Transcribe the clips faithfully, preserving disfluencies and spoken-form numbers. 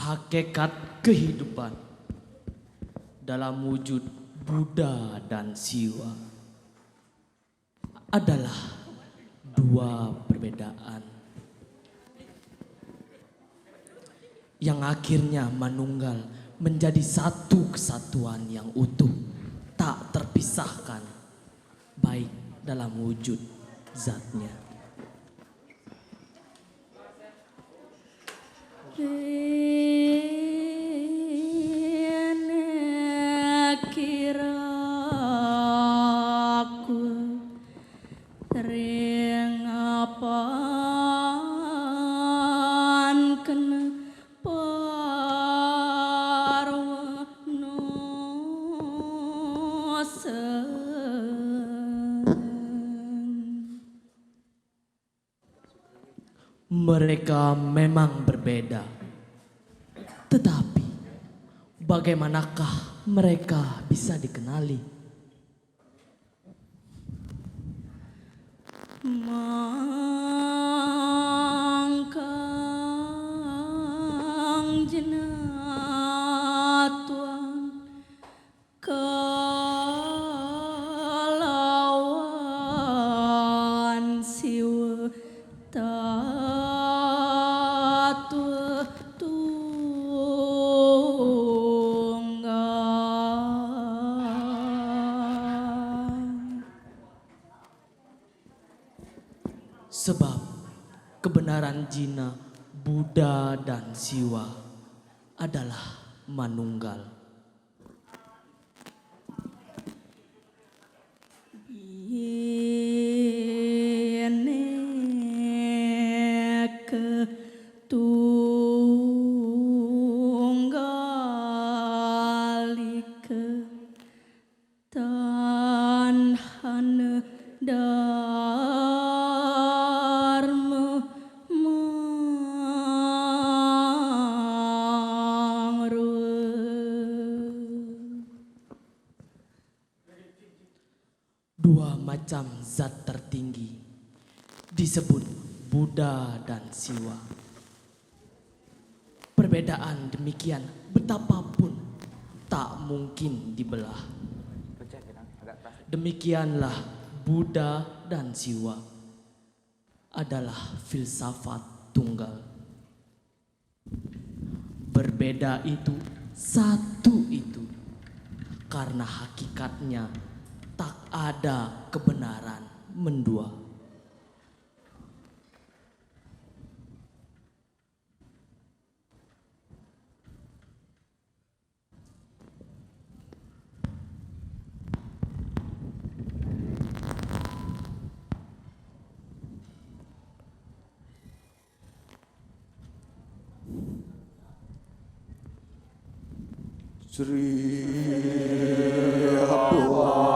Hakikat kehidupan dalam wujud Buddha dan Siwa adalah dua perbedaan yang akhirnya manunggal menjadi satu kesatuan yang utuh, tak terpisahkan, baik dalam wujud zatnya. Dene kira aku ring apan kena parwa nosen. Mereka memang berbeda, tetapi bagaimanakah mereka bisa dikenali? Mangkang jenatuan kalawan Siwa tatua tunggal. Sebab kebenaran jina Buddha dan Siwa adalah manunggal. Bineka tunggal ika tanhana dharma mangrua. Dua macam zat tertinggi disebut Buddha dan Siwa. Perbedaan demikian betapapun tak mungkin dibelah. Demikianlah Buddha dan Siwa adalah filsafat tunggal. Berbeda itu, satu itu, karena hakikatnya tak ada kebenaran mendua. Sri Abdullah.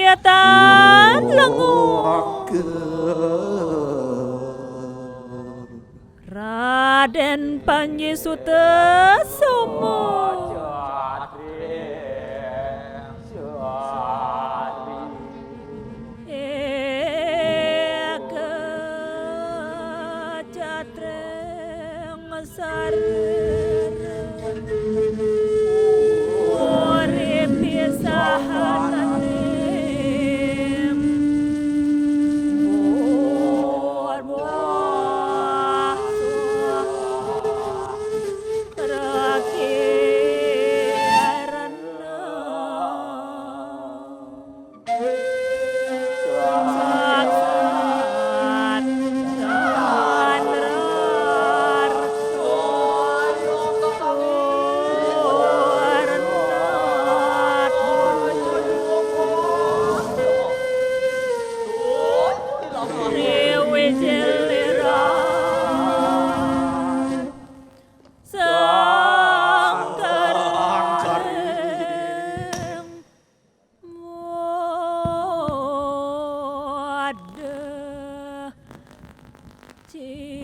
Yatan lengu. Raden Panji Sutasoma. Eka Catreng Sarir. Uripi sahananing. Buat buah. Sangkar. Wadah cita.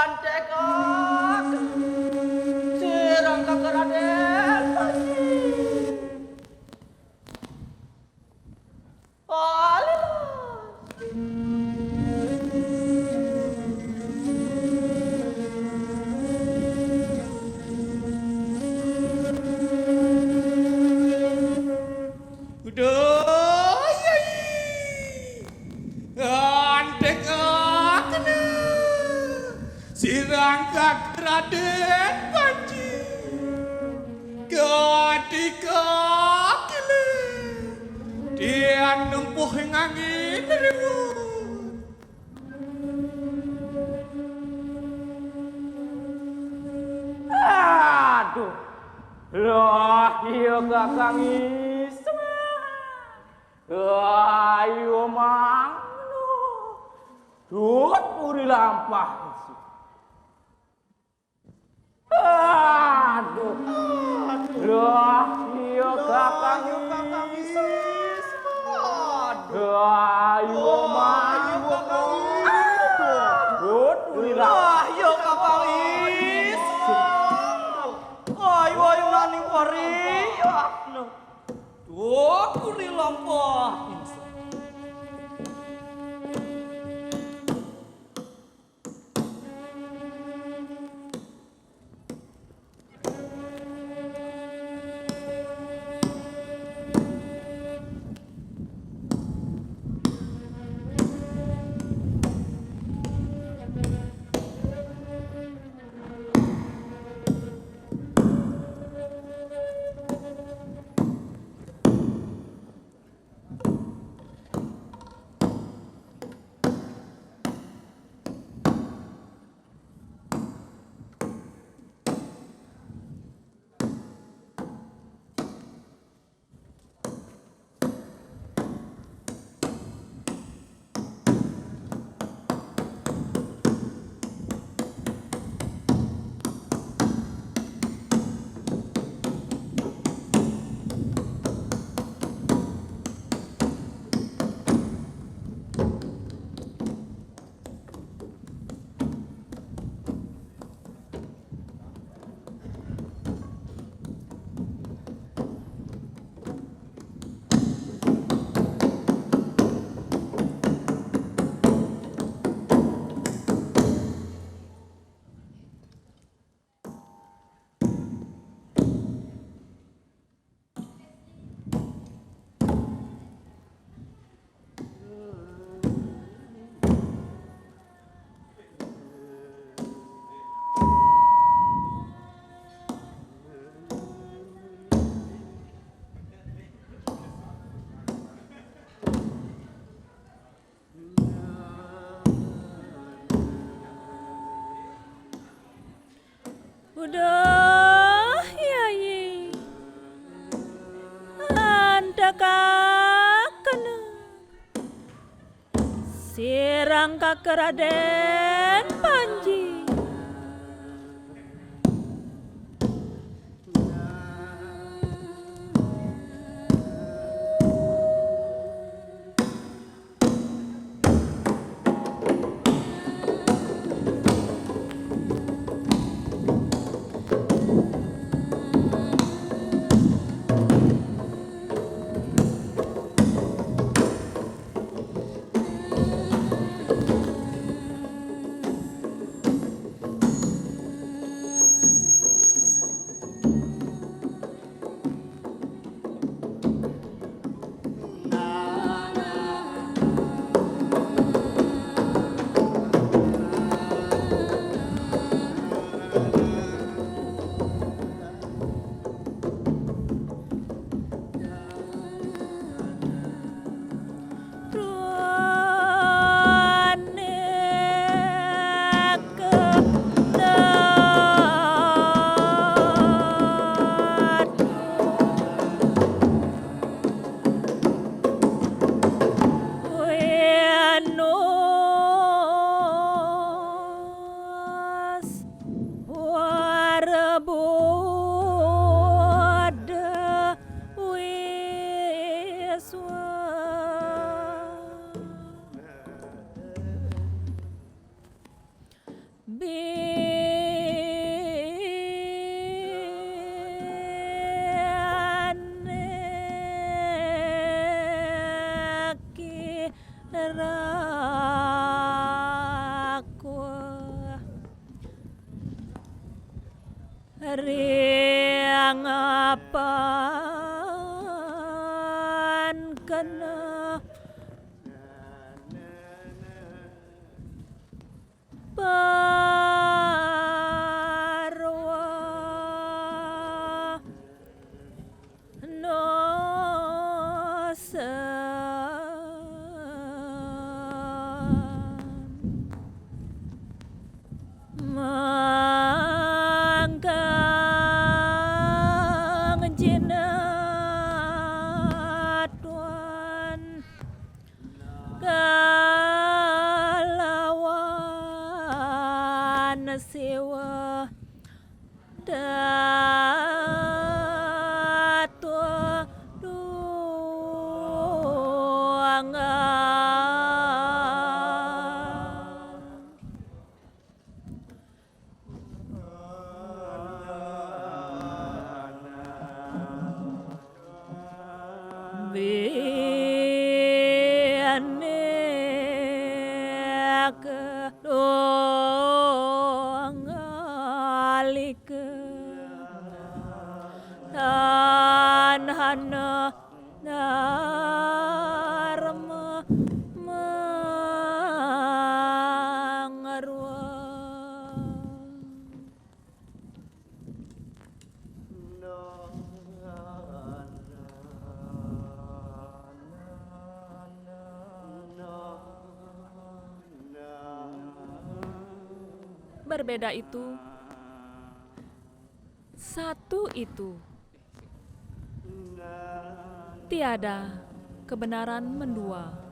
Antek aku, sirang kakak Raden Panji. Alilah. Udah, yai. Antek akena. Sirang kak Raden Panji. Katika kile. Tian nempuh ngangin ribut. Aduh. Lah, iya kakang iseng. Ayo mang. Tut puri lampah. Aduh. Lah, iya kakang iseng. Aduh. Ayo mang. Tut puri lampah. Lah, iya kakang iseng. Ayo, ayo, nani pari. Tut puri lampah. Kakena sirang kaka Raden Panji. Warbud wiswa. Bianeki raku. Riang apan kena parwa. Nosen mangkang jinatuan kalawan siwa. Datuang. Bianeka dongalika tanhana dharma mangrwa. Berbeda itu, satu itu. Tiada kebenaran mendua.